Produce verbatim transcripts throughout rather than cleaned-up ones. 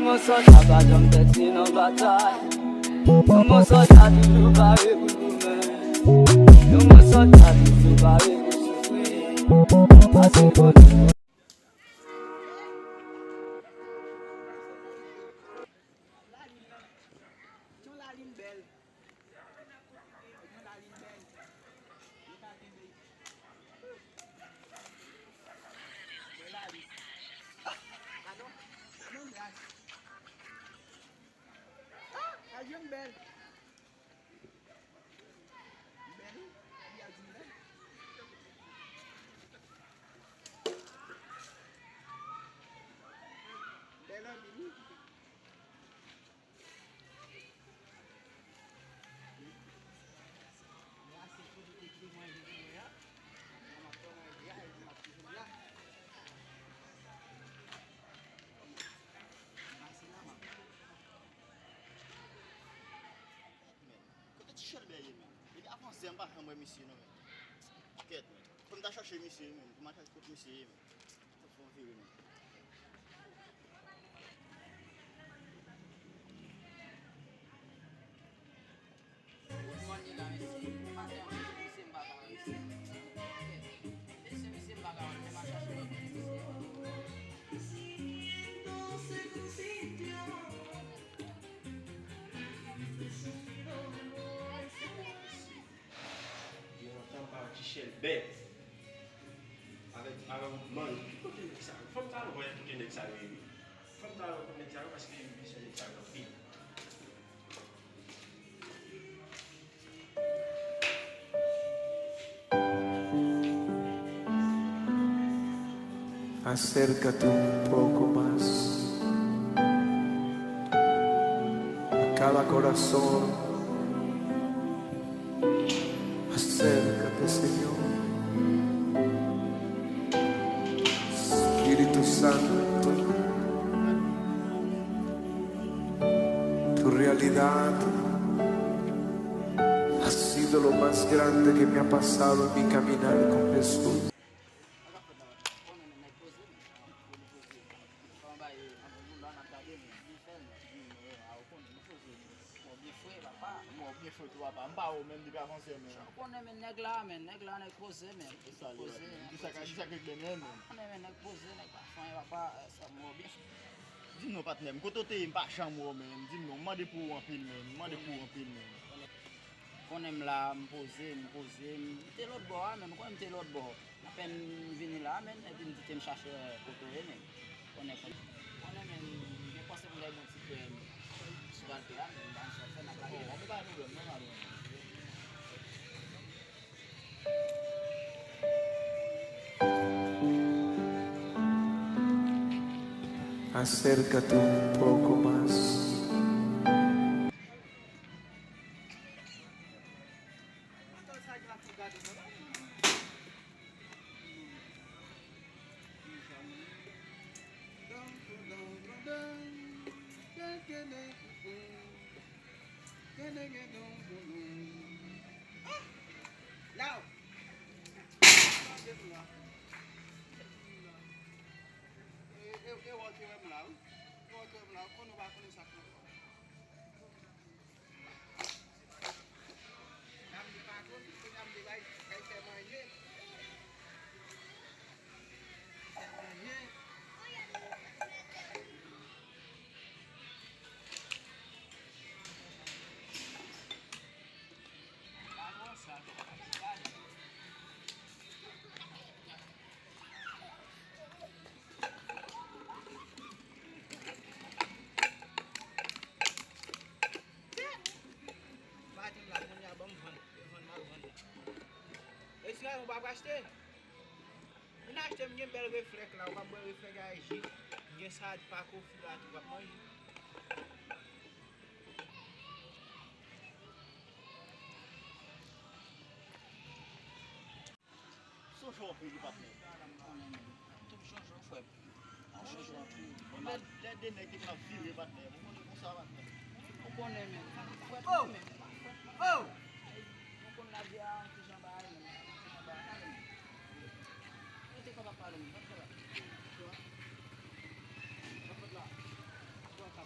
Yon sòlda pa janm pèdi nan batay. Yon sòlda toujou pare pou goumen. Yon sòlda toujou pare pou soufri. Pase kote. Lalin nan. Jan lalin bèl. Jan lalin bèl. Yo ka kenbe. Bèl lalin. Padon. Menm ras. Ah, lalin bèl. Bèl, wi. Li a di bèl. Bèl anpil, wi. Men, kote ti Chèlbè ye, men? Depi avan zè m pa janm wè misye non, men. Kèt, men. Fò m ta chache misye, men. Fò m al chache kot misye ye, men. Fò m vire, men. Good morning la, mesye. Maten an, mesye, misye m pa ka wè misye. Mesye, misye m pa ka wè l, men m al chache lòt kote misye ye. Gen lontan m pa wè ti Chèlbè. Avèk, avèk man, ki kote nèg sa yo? Fò m t al wè kote nèg sa yo ye wi. Fò m t al wè kote nèg sa yo, paske m bezwen nèg sa yo anpil. Acércate un poco más. A cada corazón, acércate, Señor. Espíritu Santo, tu realidad ha sido lo más grande que me ha pasado en mi caminar con Jesús. Sa k ap fèt la, patnè? Konnen men nèg poze, men. Konnen poze. Kòman bagay yo? Anpil moun la n ap gade, men nou fè l, men nou, men a, ou konnen, nou poze, men. Mò byen fre, papa. Mò byen fre tou, papa. M pa wè w menm depi avan zè, men. Ou konnen, men nèg la, men nèg la, nèg poze, men. E sa li, poze, men. Di sa ka, di sa k regle, men, men. Ou konnen, men nèg poze, nèg pa fè anyen, papa, sa mò byen fre. Di m non, patnè m, kote w te ye, m pa janm wè w, men. Di m non, m mande pou ou anpil, men. M mande pou ou anpil, men. Konnen m la, m poze, m poze, m te lòt bò a, men m konnen m te lòt bò. Apèn m vini la, men, epi m di ke m chache kote w ye, men. Konnen, konnen, konnen, men, m gen panse pou m gade yon ti frè m sou kalte a, men m pa konn sa w fè, n ap lage la. Bon, pa gen pwoblèm, non, pa gen pwoblèm. Acércate un poco más. Ah! Now! E, e, e wè w te wè m la, wi. E wè w te wè m la, ou konnen ou pa konnen sa k nan kò. N ap di patwon, kounye a m te bay, bay fè manje. Fè manje. Patwon sa, Maten la, kounye a, ban m vann. Yo vann, m al vann. E si w pa achte? Vin achte, m gen bèl reflèk la, w ap bwè reflèk ak ji. M gen salad pa kofi la tou, w ap manje. Sonje w anpil wi patnè. Konnen men. Tou m sonje w frè m. Mwen sonje w anpil. Lè, lè de nèg te konn ap vire patnè. Ou konnen konsa patnè. Ou konnen men. Frè m men. Oh! Ou konn lavi a kijan bagay men. Kijan bagay. Mwen te kapab pale men. Sa fèt la. Sa fèt la.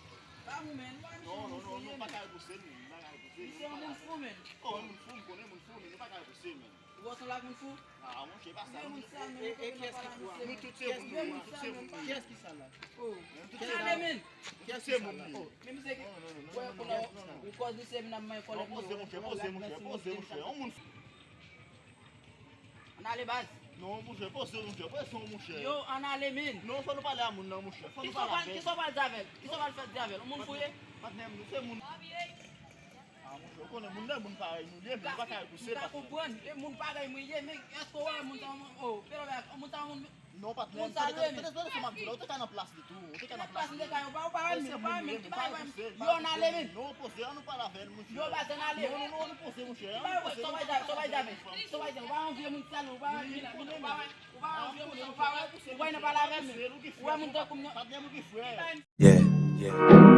Non, non, non, non, pa ka repouse, men. Pa ka repouse, men. Misye yon moun fou, men. Oh, yon moun fou, m konnen moun fou, men nou pa ka repouse, men. Ou wè w sanble ak moun fou? Ah, monchè, pa sa, men. Moun sa, men, e, e, e kiyès ki fou a? Nou tout se moun, nou tout se moun. Kiyès ki sa la? Oh. Nou tout se moun. Kiyès ki sa la? Oh. Men misye ki, wè, kounye a, ou kòz misye vin ap manyen kòlèt nou. Poze, monchè, poze, monchè, poze, monchè. Yon moun fou. Ann ale, baz. Non, monchè, poze, monchè, poze, monchè. Yo, ann ale, men. Non, fò nou pale a moun nan, monchè. Fò nou pale avè l. Kisa w pral di avè l? Kisa w pral fè di avè l? Yon moun fou ye? Patnè m, nou se moun. Ah, monchè, ou konnen moun nan, moun parèy nou ye, men nou pa ka repouse, patnè. M ka konprann. E moun parèy mwen ye, men èske w wè moun sa, oh, pelo bèk, moun sa, moun. Non, patnè, tande, tande, tande sa m ap di w la, ou te ka nan plas li tou, ou te ka nan plas li. Ou pa, ou pa wè m, ou pa wè m, ki bagay wè m? Yo, ann ale, men. Non, poze, ann nou pale avè l, monchè. Yo, baz, ann ale. Non, non, non, ann nou poze, monchè, ann nou poze. Sa w pral di avè l? Sa w pral di avè l? Ou pa anvi moun sal, ou pa anvi moun, ou pa wè, ou pa anvi moun sal, ou pa wè, ou pa anvi nan pale avè l, men. Ou wè moun tankou m nan. Patnè m ou ki frè. Yeah, yeah.